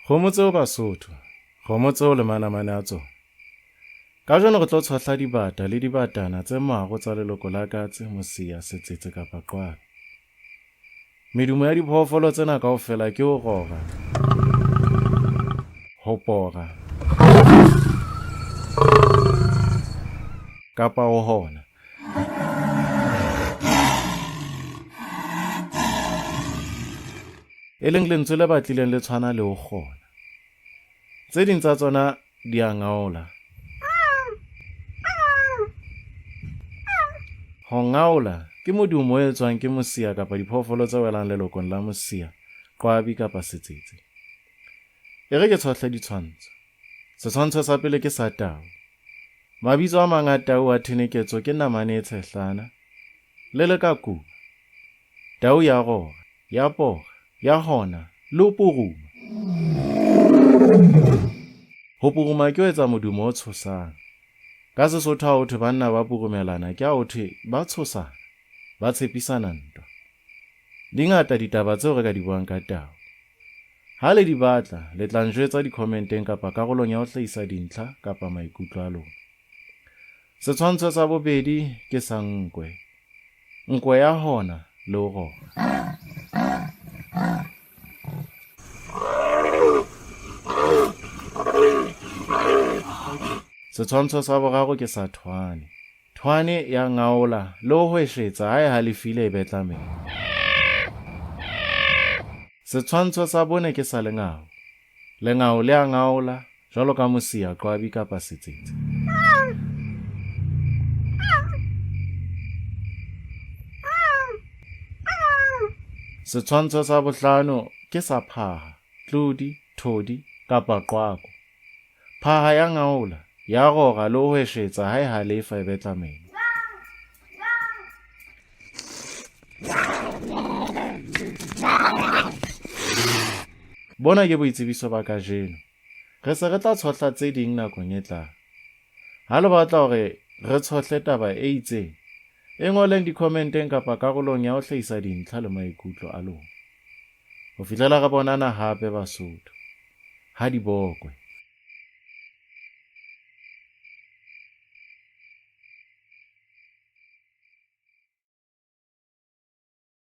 Kgomo tseo Basotho, kgomo tseo le manamane a tsona. Kajeno re tlo tshohla dibata le dibatana tse maro tsa leloko la katse, mosia, setsetse kapa qwabi. Medumo ya diphoofolo tsena kaofela ke ho rora, ho pora kapa ho hona. E leng lentswe le batlileng le tshwana le ho kgona. Tse ding tsa tsona di a ngaola. Ho ngaola ke modumo o etswang ke mosia kapa diphoofolo tse welang lelokong la mosia, qwabi kapa setsetse. E re ke tshohle ditshwantsho. Setshwantsho sa pele ke sa tau. Mabitso a mang a tau a theneketso ke namane e tshehlana le lekakuba. Tau ya rora, ya pora, ya hona le ho puruma. Ho puruma ke ho etsa modumo o tshosang. Ka Sesotho ha ho thwe banna ba purumelana ke ha ho thwe ba tshosana, ba tshepisana ntwa. Di ngata ditaba tseo re ka di buang ka tau. Ha le di batla, le tla njwetsa dikhomenteng kapa karolong ya ho hlahisa dintlha kapa maikutlo a lona. Setshwantsho sa bobedi ke sa nkwe. Nkwe ya hona le ho rora. Setshwantsho sa boraro ke sa thwane. Thwane ya ngaola le ho hweshetsa ha e halefile e betla meno. Setshwantsho sa bone ke sa lengau. Lengau le a ngaola jwalo ka mosia, qwabi kapa setsetse. Setshwantsho sa bohlano ke sa phaha, tlodi, thodi kapa qwako. Phaha ya ngaola, ya rora le ho hweshetsa ha e halefa e betla meno. Bona ke boitsebiso ba kajeno. Re se re tla tshohla tse ding nakong e tlang. Ha le batla hore re tshohle taba e itseng, e ngoleng dikhomenteng kapa karolong ya ho hlahisa dintlha le maikutlo a lona. Ho fihlela re bonana hape Basotho. Ha di bokwe.